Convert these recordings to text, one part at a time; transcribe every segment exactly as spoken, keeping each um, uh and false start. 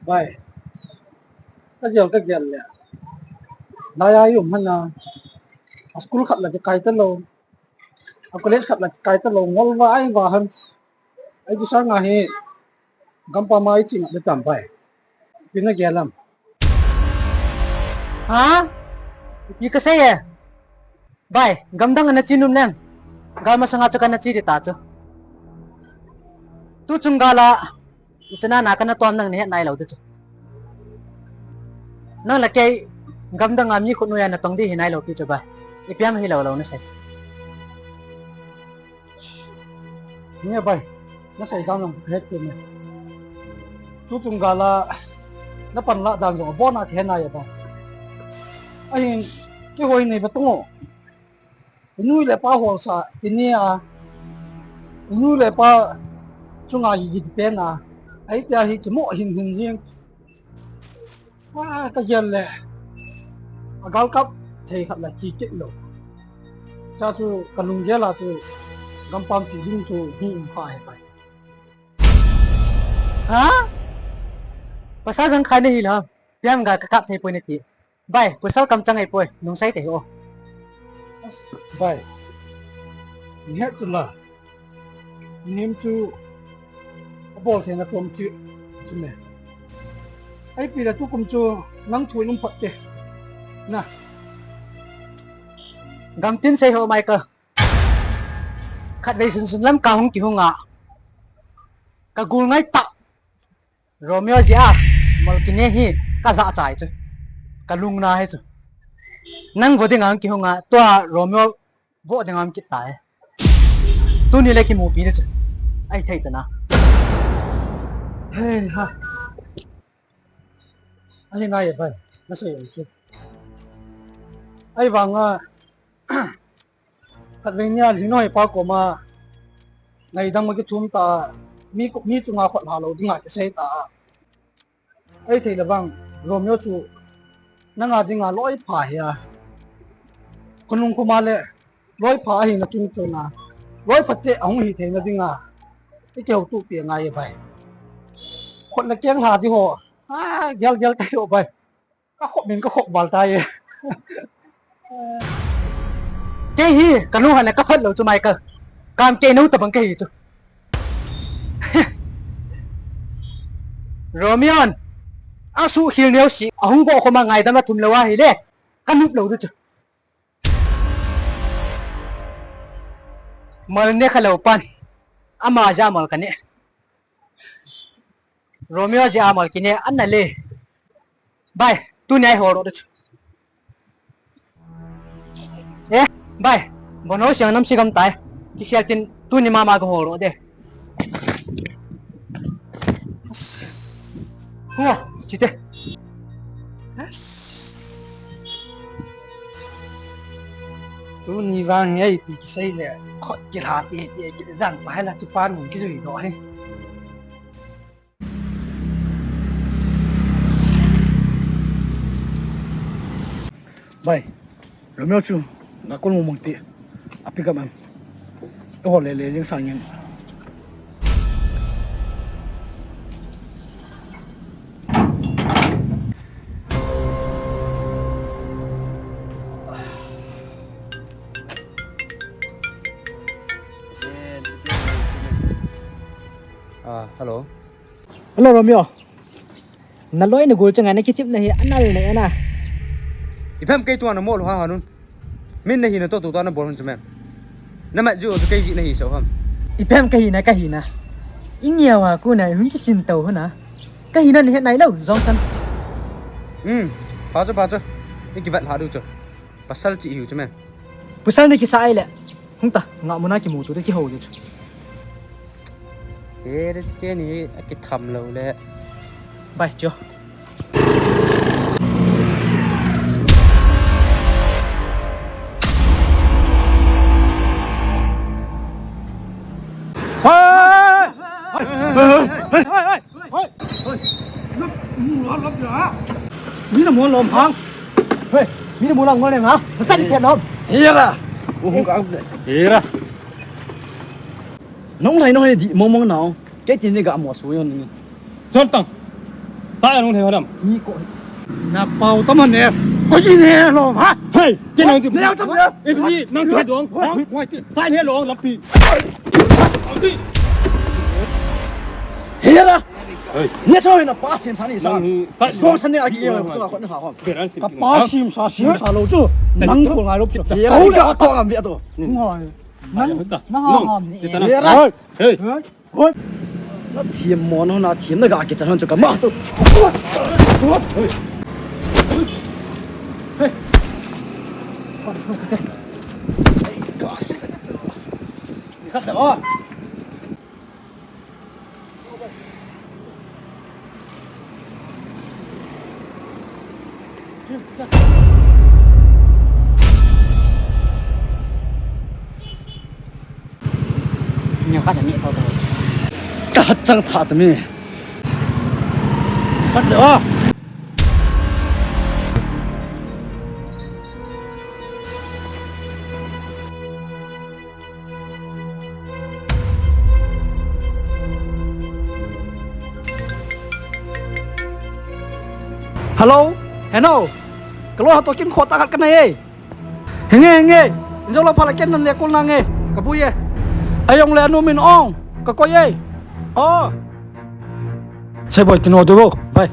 Bai. Ka gel, ka gel le. Lai a i um hana. A school khat la kikai talou. A college khat la kikai talou. Ngol va ai va han. Ai tu sanga hi. Gampam a i ching a tam bai. Ipi na gel am? Ha? Ipi kasei e? Bai, gamdang ana che nom leng. Gal masanga chu kana che ding ta chu. Tuchung gal a, ichana na kana tom nang nahet nailou ding chu. Nang le kei, gamdang a mi khut noiya natong ding hi nailou pi chu bai. Ipi ham hilou lou nasei. Nge bai, nasei dan jong kahet kit e. Tuchung gal a, na panlah dan jong abon a kahe nai e bai. Ahin, keiho hi nei ve tong o. I nu le pa holsa, i ni a. I nu le pa chunga hi hi pen a. Ahi tia hi kimo hin hin jing. Ah, ka gel le. A galkap thei khat la kikit lou. Cha chu ka lunggel a chu gampam che ding chu hung um kha ahi pai. Ha? Pasal jang khai nahi la. Piam ga ka kap thei poi nati. Bai, pasal kamchang ahi poi. Nungsai te ho. Bai. Nge tu la. Nim chu abol theina chom chu, chu me. Ai pi la tukum chu nang thu in um phot te. Na. Gamtin sei ho Michael. Khatvei sunsun lam ka hung kihung a. Ka gul ngai tah. Romeo jeh a mol kine hi ka jachat chu. Ka lungna hi chu. Nang vo ding a hung kihung a. Tua Romeo vo ding a um kit tai. Tuni le kimupi ni chu. Ahi thei chana. Hei ha. Ahi nai e bai. Nasei chu. Ahi vang a. Khatvei nia Lhingnoi pa koma ngaidam kithum ta, mi, mi chunga khut lha lou dinga kisei ta. Ahi thei le vang, Romeo chu nanga dinga loi pha hi a. Khonung khoma le loi pha ahi na chung chuna. Loi pha cheh ahung hi theina dinga. I keu tu pi ngai e bai. Khut le keng lha di ho. Ah, gel gel ta ho bai. Ka khop min ka khop val tai e. Kei hi, ka lunghan a ka phat lou chu Michael. Kam kei nou tabang ka hi chu. Romeo in, asuh khel neo si, ahung vo khoma ngaidam a thum lou ahi le, ka nop lou chu. Mol ne kha lou pan, ama jeh a mol ka ne. Romeo jeh a mol kine ana le. Bai, tuni a i hol ro de. Eh, bai, bono siang nam si gam tai. Kikhel tin tuni mama ka hol ro de. Ho, chite. Tuni vang hi ipi kisei le, khut kilha tete kit dan pai la chu pan mun kijui doh hi. Bai, Romeo chu, na kol mong mong ti, a pick up em. Eiho le le jing sang in. Ah, hello. Hello, Romeo. Na loi na gol changa na kichepna hi anal na ena. Ipi ham kei chunga na mo lou ha hanun. Min na hina toh toh toh na bol hun chu mem. Na mat ju chu kei ji na hi so ham. Ipi ham ka hina, ka hina. Ingia wa ku na hun kisin tau huna. Ka hina ni het nai lou, jong san. Hmm, pha chu, pha chu. I kivat lha diu chu. Pasal chi hiu chu mem. Pasal ni kisa ai le. Hung ta, nga muna kimu tu de kihou de chu. He, de teni akitham lou le. Bai, cho. Hei! Hei! Hei! Hei! Hei! Hei! Hei! Hei! Hei! Mi na mo lom phang. Hei! Mi na mo lang mo le nga. Sa sa ni ke lom. Hei la. Hei la. Nong lai nong hai di mong mong nau. Kei tin ni ga mo su yon ni. Son tang. Sa ya nung thei ho dam. Ni ko. Na pau ta man ne. Ko ji ne lo ha. Hei, kei nang ti. Ne tam ne. E bi nang thei dong. Wai, wai, ti. Sa ne lo lampi. He la. Hei. Ne so na pa sin sa ni sa. Nang hi sa. So sa ne a ki ko na ha ho. Beran sim. Ka pa sim sa sim sa lo chu. Nang ko ngai lo chu. He la ka ko am bi to. Ngai. Nang na ha ha ni. Hei. Hei. Hoi. Na thiam mo no na thiam na ga kichan hon chu ka ma tu. Hoi. Hoi. Hoi. Ni khat da o. Nyo khat ani ko. Ka hat chang tha ta mi. Khat le o. Hello, Heno. Ka loi ha toh kin kho ta khat ka nei e. Henge, henge. Injo lo phala ken nan le kul nange. Ka bui e. Ayong le anu min ong. Ka koi e. Oh. Sei boi kino du go. Bye.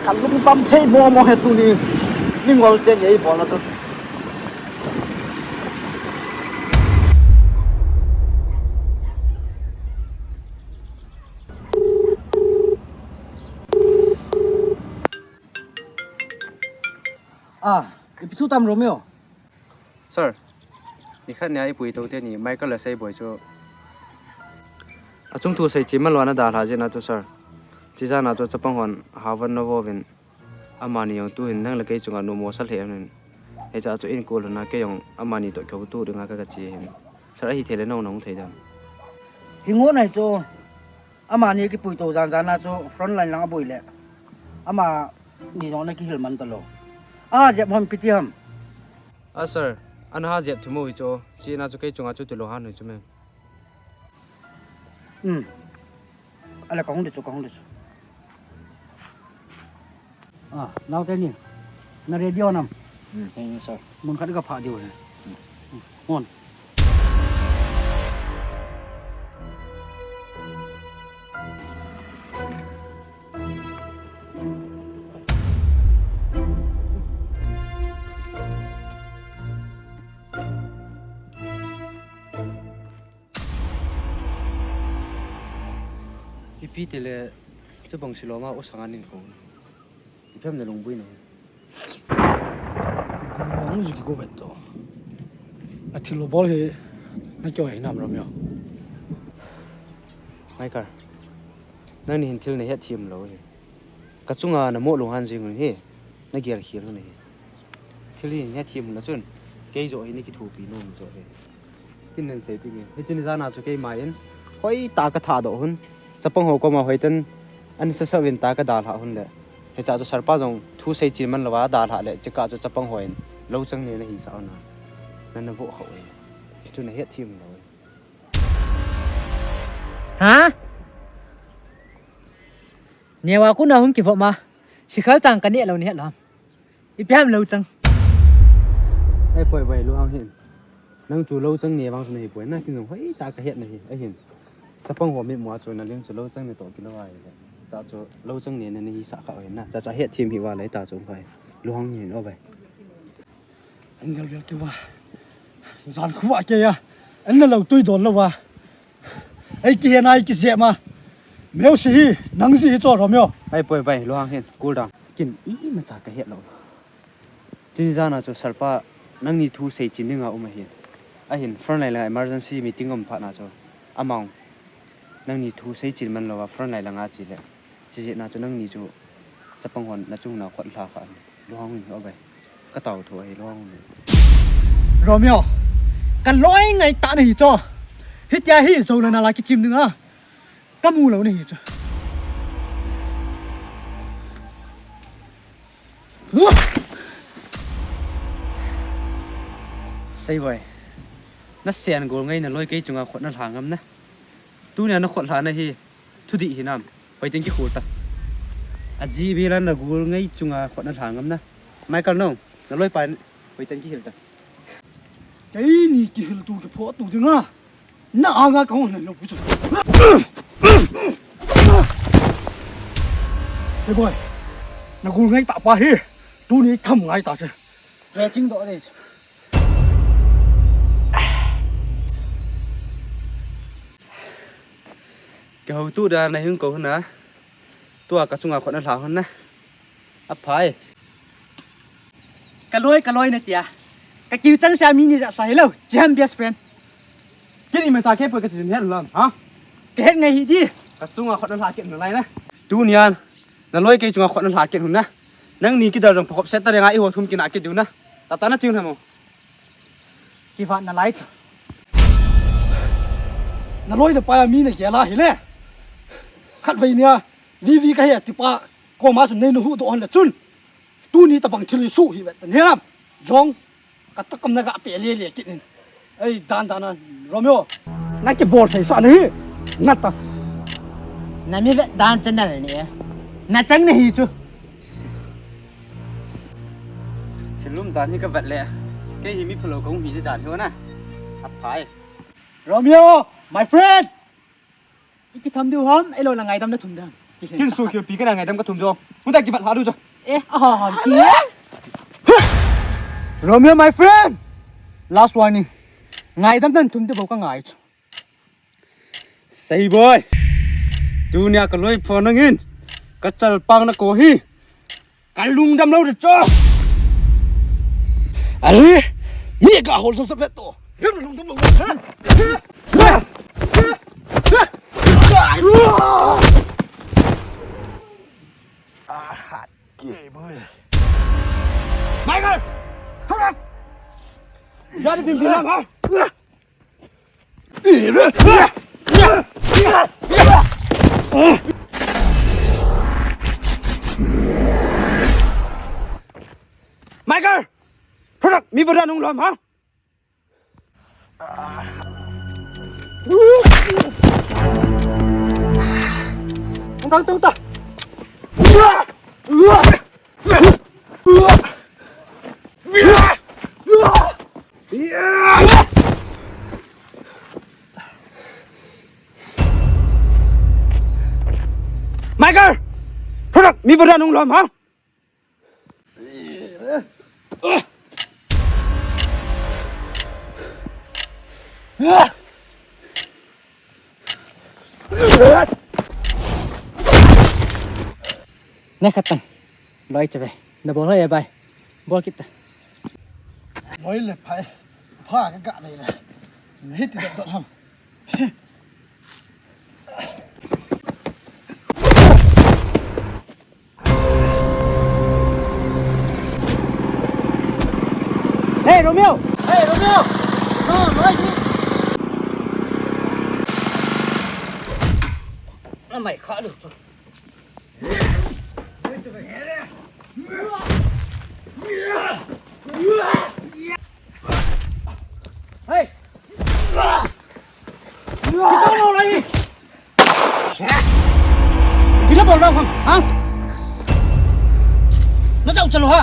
Ka lung pam thei mo mo he tuni. Ni ngol te ngei bol na tu. Ah, ipi thu tam Romeo? Sir, nikhat nia ipui tou teni Michael le Seiboi chu achung thu seiche man lou a ana dalha jeh na chu sir. Chijana chu chapang hon havan na vovin amani jong tuhin nang le kei chunga numo sa lheh in. Hicha chu in kol hon a kei jong amani toh kihouto dinga ka, ka che hin. Sir, ahi thei le nong nong thei dam. Hi ngon ahi chu. Amani kipui tou jan jan a chu front line lang aboi le. Amani jong na kihil man talou. A jep ham ipi ti ham. A sir, ana ha jep thim u hi chu. China chu kei chunga chu ti lou han hi chu me. Um. Ale ka hung di chu, ka hung di chu. Ah, naote ni. Na radio nam. Hmm, thank you, sir. Mun khat ka pha diu he. Hmm. Hon. Ipi tile, chubang siloma u sanga nin ko. Ipi ham na lungboi na. Bang ji ko vet to. Athil lo bol hi na kyo hi nam rom yo. Michael, nangni hin thil na het thim lou hi. Ka chunga na mo lunghan jing un hi, na gel khel un hi. Thil hi na thim na chun, kei jo hi na kithopi nom jo hi. Kin nen sei pi nge. Hitin jana chu keima in, hoitah ka thadoh hun. Chapang ho koma hoiten, an sasa uvin ta ka dalha hun le. Hicha chu sir pa jong thu seichin man louva dalha le, chika chu chapang ho in, lou chang ne na hisah un a. Nan na vo kha u hi. Chu na het thim lou hi. Ha? Newa kuna hung kivop ma. Sikhal chang ka neh lou ni het lou. Ipi ham lou chang. Ei poi poi lou hang hin. Nang chu lou chang ne vang chu na hi poi na kin jong hoitah ka het na hi. Ahin. Chapang ho mitmu a chu na lim chu lou chang ne toh kilou a hi le. Ta chu lou chang ne na na hisah kha u hi na. Cha cha het thim hi uva le ta chu um khai. Lou hang hin o bai. An gal vel keu va. Jan khu va kei a. An na lou tui don lou va. Ei kihen a, ei kijep ma. Meu si hi, nang ji hi cho Romeo. Ei poi bai, lou hang hin, cool down. Kin imacha ka het lou. Chini jana chu sir pa, nangni thu seichin dinga um ahin. Ahin, front line la emergency meeting um phat na chu. Amang, nangni thu seichin man louva, front line langa che le. Chijeh na chu nangni chu chapang hon na chunga khut lha kha. Lou hang hin o bai. Ka tao tho ahi lou hang hin. Romeo. Ka loi ngaitah na hi cho. Hitia hi jo le na la kichim dinga. Ka mu lou na hi cho. Seiboi, nasen gol ngai naloi kei chunga khut nalha ngam na. Tunia nakhut lhana hi thudih hinam? Hoiten kikhol ta. Ajeh bela nagol ngai chunga khut nalha ngam na. Michael nong, naloipa in hoiten kihil ta. Keini kihil tu kiphoh tu dinga na anga kahung na lou chu. Hey boy, nagol ngai tah pa hi tuni tham ngai ta che. Ve ching doh le. Kihoutoh dan a nahung kou hon a, tua kachunga khut nalha hon na. Aphai. Kaloi, kaloi natia. Kakiu chang sa mi ni jat sa hilou. Chiham best friend. Kini masa kei poi kati het lam, ha? Kahet ngai hi di. Kachunga khut nalha kit nalai na. Tunia naloi kei chunga khut nalha kit hon na. Nangni kidar jong phakhop set ta renga iho thum kina kit diu na. Tata nati un hamo. Kivat nalai chu. Naloi napai a mi nagel a hile. Khatvei nia, V V kahe tipa koma chun nei nahuhdoh hon le chun. Tuni tabang thil isuh hi vet tan hiam. Jong, katoh kam naga pe lele kit in. Ei, dan dan a, Romeo. Nakibol thei sa nahi. Nata. Nami vet dan channel ni. Nachang nahi chu. Thil umdan hi kavet le, kei hi mi phalou kahung hi dan hi na. Aphai. Romeo, my friend. I kitham diu ham, ahilou le ngaidam nathum diu ham? Kin su kiu pi kana ngaidam kathum diu. Hung ta kivat lha diu chu. Eh, aha ham ki. Romeo, my friend. Last warning. Ngaidam nathum diu bou kangai chu. Seiboi. Tunia kaloi pho nangin kachalpang nako hi kalungdam lou de chu. Are, mi gahol sap sap le to. Lungdam lou. Aha, ke boy. Michael! Come on! Jadi pimpin lang, ha? Michael! Product, mi berda nung lom, ha? Tang, tang, tang. Michael! Product, mi berda nung lom, ha? Ne khatan. Loi chave. Na bol hoi e bai. Bol kit ta. Loi le phai. Pha ka ga nei le. Nei ti dot dot ham. Hey, Romeo! Hey, Romeo! No, no, I think. Oh my God. Hey! Kita mau lagi. Kita mau lagi, ha? Na tau chalo ha?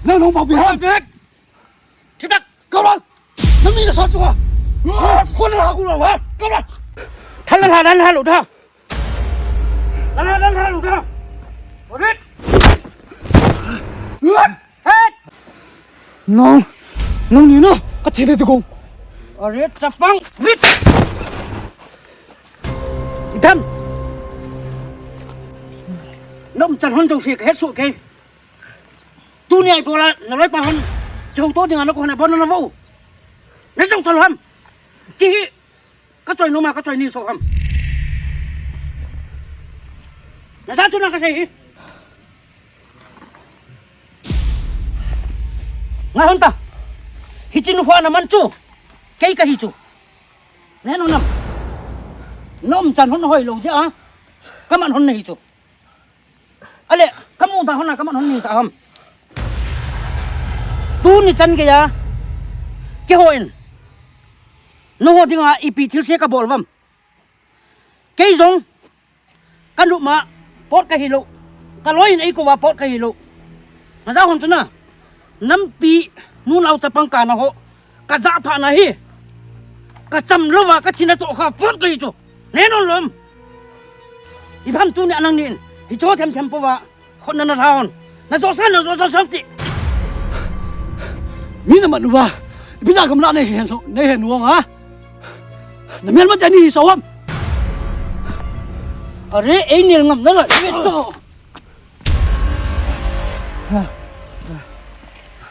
Na nung pau pi ha? Tidak. Kau lang. Na mi na sa tu ha? Kau na ha ku ha? Kau lang. Than la ha, than la ha lo tha. Than la, than la ha lo tha. Odit. Hey! Nong, nong ni na, ka thile ti kong. Are, chapang, rit. Idam. Nom chan hon jong si ka het su ke. Tunia ibola, na loi pa hon. Chou to dinga na ko na bon na vo. Na jong chal ham. Chi hi. Ka choi numa, ka choi ni so ham. Na sa chu na ka sei hi. Nga hon ta. Hichi nu hua na man chu. Kei ka hi chu. Ne no nam. Nom chan hon hoi lo je a. Ka man hon na hi chu. Ale, ka mu Nang da hon a kaman hon ning sa ham. Tuni chan geiya keiho in nangho dinga ipi thilse kabol uvam. Kei jong kanop ma pot kahilou, kaloi in eikouva pot kahilou. Naja hon chu na, nampi nunao chapang kana ho kajah phat na hi, kacham louva kathi natoh kha pot kahi chu. Nei non lom. Ipi ham tunia nangnin hicho themthem pouva khut na nalha hon. Najosa, najosa sam ti. Mi namat uva ipi jeh a gamlah neihen so, neihen uva ha? Namelmate ni hi so ham? Are, einel ngam nalai to.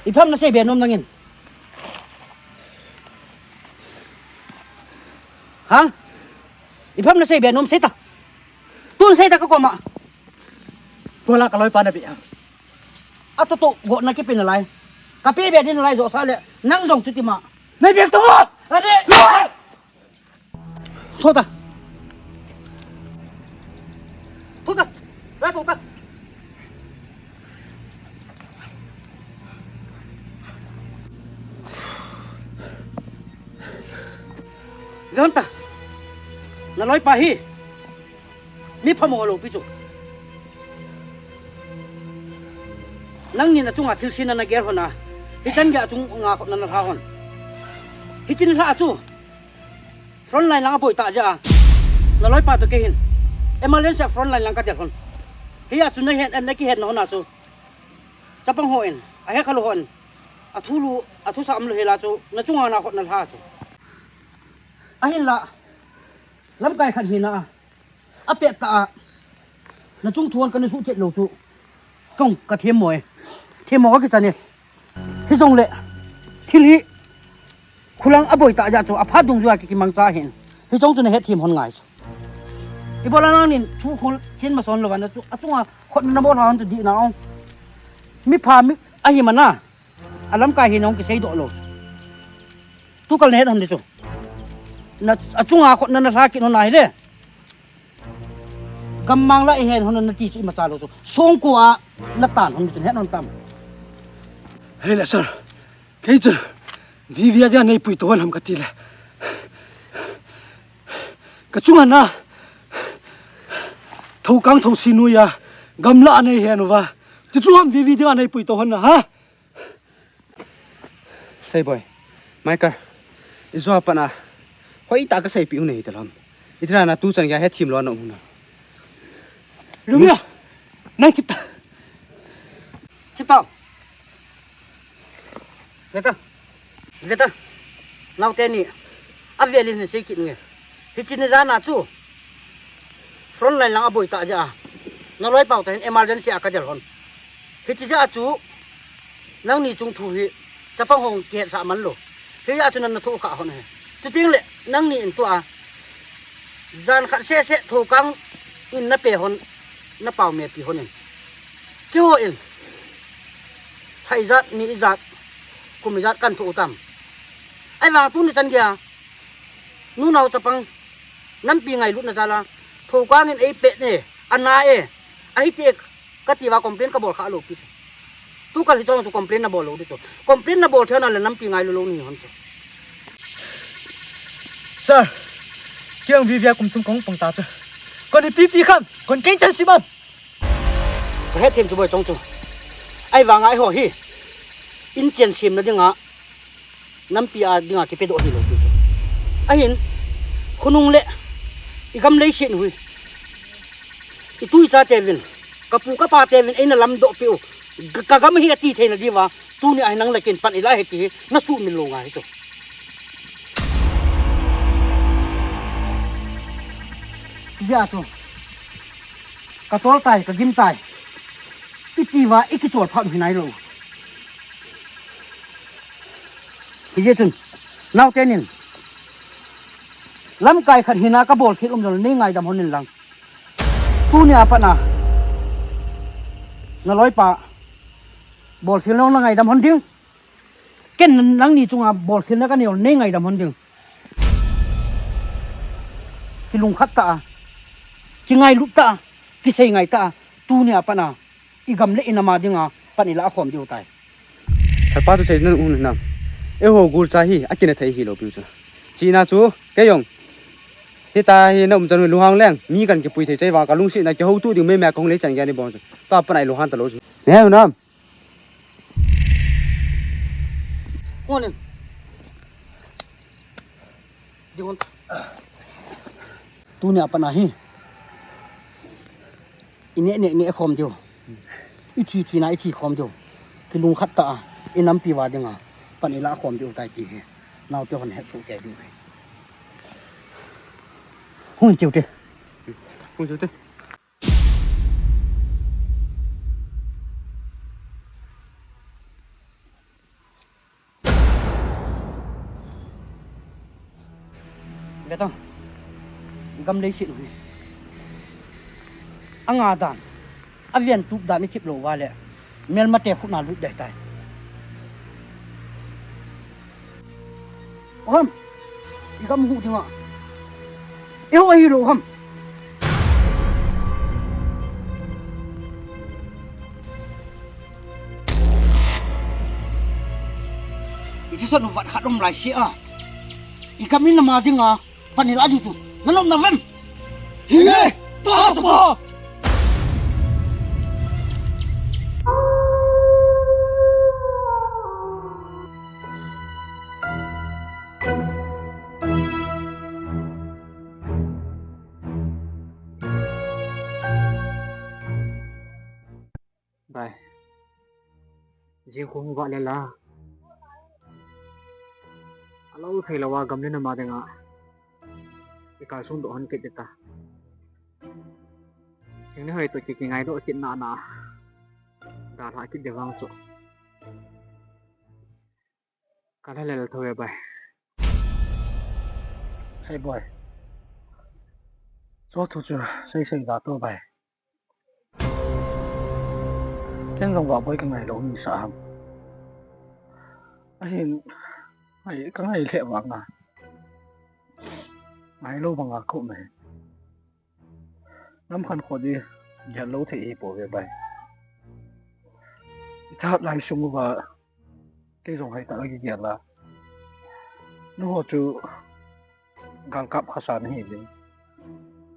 Ipi ham nasei be nom nangin? Hang? Ipi ham nasei be nom, seita. Tun seita kakoma. Bola kaloipa nabe ham? Atoh toh gotna kipe nalai. Kape be ding nalai josa le nang jong chutima. Neibe to. Are. Thota. Thota. Ra thota. Jonta. Naloipa hi mi phamo lou pi chu. Nangnin achunga thilse nana gel hon a, hichan geiya achunga khut nana lha hon. Hiche nilhah chu front line lang aboi tah jeh a naloipa toh kei hin emergency a front line lang kadel hon. Hia chu nahen, nakihetna hon a chu chapang hon, ahe khalou hon, athulou, athusa umlou hela chu nachunga nakhut nalha chu. Ahinla lamkai khat hina a, apet tah a nachung thu hon kana suhchet lou chu kong kathemmo e. Themmo kakichan e. Hijongle thil hi khulang aboi tah jeh chu aphat dungjuia kikimangcha hin. Hichong chu nahetthem hon ngai chu. Ibola nangnin thu khul chin mason louva na chu achunga khut nabol lha hon chu dihna ong. Mipha mi ahi mana, alamkai hina ong kiseidoh lou. Tukal nahet hon di chu. Na achunga khut nana lha kit hon ahile, gammang la ihen hon nati chu imacha lou chu songkua natan hon di chu het hon tam? Hei le sir, kei chu VVA dia neipuito hon ham katile, kachunga na thoukang thousi noiya gamlah a neihen uva, chuchu ham VVA dia neipuito hon na ha? Seiboi, Michael, ijou a pat a hoitah kaseipeh u nahi talou ham? Itira na tuchan geiya hetthem lou na um na. Lumia, nang kita. Chipau. Veta. Veta. Naote ni avel in sei kit nge. Hiche ni jan a chu front line lang aboi tah jeh a naloipa toh hin emergency a kadel hon. Hiche jeh a chu nangni chung thu hi chapang hon kihetsah man lou. Hijeh a chu nana thoh kha hon ahi. Chutengle nangni in tua jan khat seh seh thoukang in nape hon, napao mepi hon in. Keiho in lha ijat, ni ijat, kum ijat kan thoh u tam? Ahivang tuni chan geiya nunao chapang nampi ngailutna jal a thoukang in eipet e, ana e, ahite kati uva complain kabol kha lou pi chu. Tukal hichong chu complain nabol lou di chu. Complain nabol thei na le nampi ngailu lou nahi hon chu. Sir, kei jong VVA kum thum kahung pang ta chu. Kon ipi pi kham, kon kei chan sim am? Kahetthem chu boi chong chu. Ahivanga eiho hi inchen semna dinga, nampi a dinga kipedoh hilou pi chu. Ahin, khonung le igam leiset hi itu icha teuvin, kapu kapa teuvin eina lamdoh peh u, kagam hi ati theina diuva, tunia hi nang le ken pan ilai ahi ti hi nasuhmil lou ngai hi chu. Hijeh a chu kachol tai, kagim tai. Itiuva ikichol phat u hinailou. Hijeh chun naote nin lamkai khat hina kabolkhel um jongle nei ngaidam hon in lang. Tunia pat a naloipa bolkhel nong nangaidam hon ding. Ken nangni chunga bolkhelna kanei jongle nei ngaidam hon ding. Kilungkhat tah a, kingailut tah a, kisei ngai tah a, tunia pat a i gam le i nam a dinga pan i la khom diu tai. Sir pa, tu sei nan un nam. Eiho gul cha hi, a kina thei hi lo piu chu. China chu, kei jong. Hita hi na um chan hu lunghang leng, mi kan kipui thei chai vang ka lungsetna kihou tu ding mei mei kong lei chan gei ni bong chu. Ta pan ai lunghang ta lo chu. Ne u nam. Kon in. Ding kon. Tuni a pat a hi. I neh neh neh khom diu. I thi thina i thi khom diu. Kilungkhat tah a i nampi uva dinga pan i la khom diu tai ti hi. Naote hon het soh kei diu hi. Hung cheu te. Hung cheu te. Ve tang. Gam leiset u hi. A nga dan. A ven tup dan i chip lou uva le. Melmate khut na lut dei tai. O ham. I gam hu dinga. I ho ahi lo ham. I thisan u vat khat um lai si a. I gam i nam a dinga pan i la diu chu. Na nom na vem? Hi nge! Ta ta pa! Bai. Jing khung va le la. Alo thei lo wa gam le nam a dinga. I kal sung doh hon kit ta. Hing ni hoi to ki, ki ngai doh kit na na. Da la kit de vang chu. Ka la lel tho e bai. Hey boy. Cho thu chu sei sei da to bai. Ken jong Vahboi ka ngai lou mi sa ham. Ahin, ai, ka ngai lheh vang a. Ngai lou vang a ko me. Nam khan kho di, gel lou thei hi po ve bai. I tha lai sung uva, kei jong hai ta la ki gel la. Nu ho chu, Gal kap khasa na hi ding.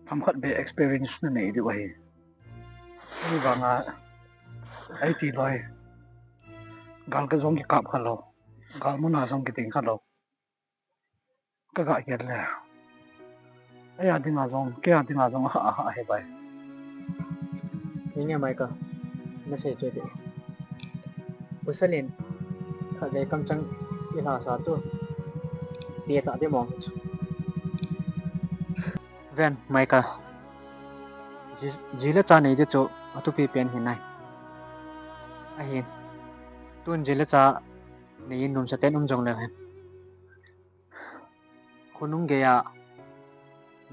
Themkhat beh experience na nei diu ahi. Hivanga, ai ti loi. Gal ka jong kikap kha lou. Gal muna jong kiding kha lou. Ka ga gel le. Ai a dinga jong, kei a dinga jong, aha, aha, he bai. Hi nge Michael, na sei chu ti. Pasal in, khatvei kamchang i lhasa tu, pe ta di mong. Ven, Michael. Ji, ji le cha nei di chu, athupi pen hi nai. Ahin. Tun ji le cha nei in nomsa ten um jong leu hen. Khonung geiya,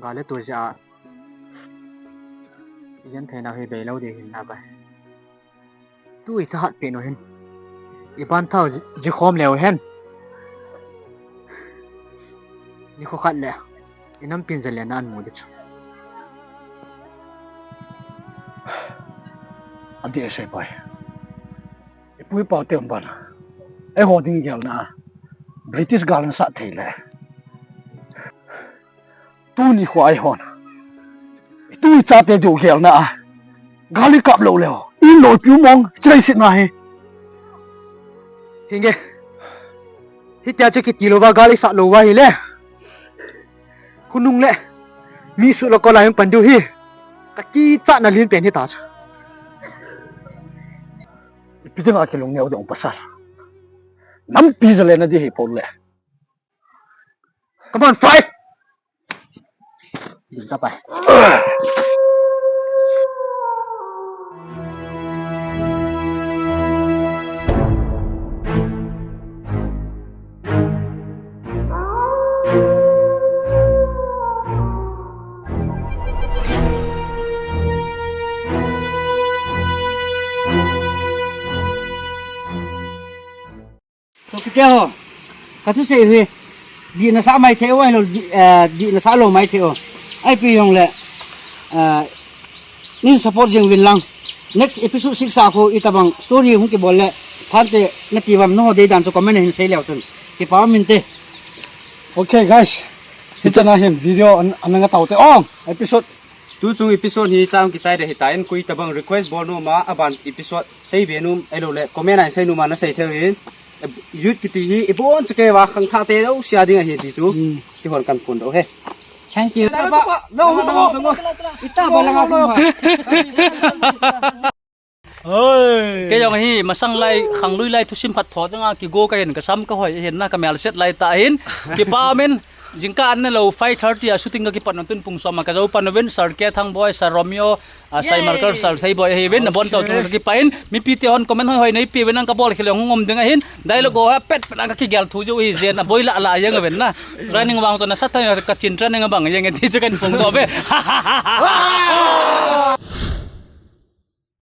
gal le tuja, i genthei nau hi bei lou ding hin na bai. Tu i thahat pen u hin. I ban thau ji, ji khom leu hen. Nikho khat le, i nampin jalen na an mu di chu. Adi a sei pai. I pu i pa te um ban. Eiho ding gelna. British gal na sa thei le. Tuni kho ai hon. Tu i chate diu gelna a. Gal i kap lou leu. I loi piu mong, chilai sit na hi. Hi nge. Hitia chu kiti lou va, gal i sat lou va hi le. Khonung le. Mi su lo ko la hin pan diu hi. Ka kichat na lin pen hi ta chu. Ipi dinga kilung neo dong pasal. Nampi jalen na di hi po le. Come on, fight! Ding ka pai. Sopite ho, ka thusei hi, dihna sa mai thei o, ahilou, di, eh, dihna sa lou mai thei o. Ipi jongle, eh, nin support jing uvin lang. Next episode six a khu itobang story hung kibol le, phante nati uvam, nangho deidan chu comment a hin sei leu chun. Kipa um inte. Okay, guys. Hichana hin video an, an nga taute. Oh, episode. Tuchung episode hi chang kichai de hitan, koi tobang request bol nom a, aban episode sei be nom, ahilou le comment a hin sei nom a nasei thei uvin. Youth kiti hi ibon chakei uva khangthah te lou sia ding ahi ti chu. Hmm. Kihon kan phon doh e. Thank you. Ita ba langa kum ha. Oi. Kei jong hi masang lai, khanglui lai thusim phat tho changa kigo kahin, kasam kahoi hin na, kamel set lai tah hin. Kipa um in, jingkah an ne lou five thirty a shooting kakipat na, tun pung som a kajou pan uvin, Sir K Thangboi, Sir Romeo, a, Sai Marker, Sir Theiboi ahiuvin, nabon chauchang kakipah in, mipi te hon comment hoihoi neipe uvin, nang kabol khel jong hung um ding ahin, dialogue ho a pet pet a kakigel thu jong hi jen, aboi lah lah jeng uvin na. Training vang toh nasatah in kachin training abang jeng e ti chu kahin phongdoh uve.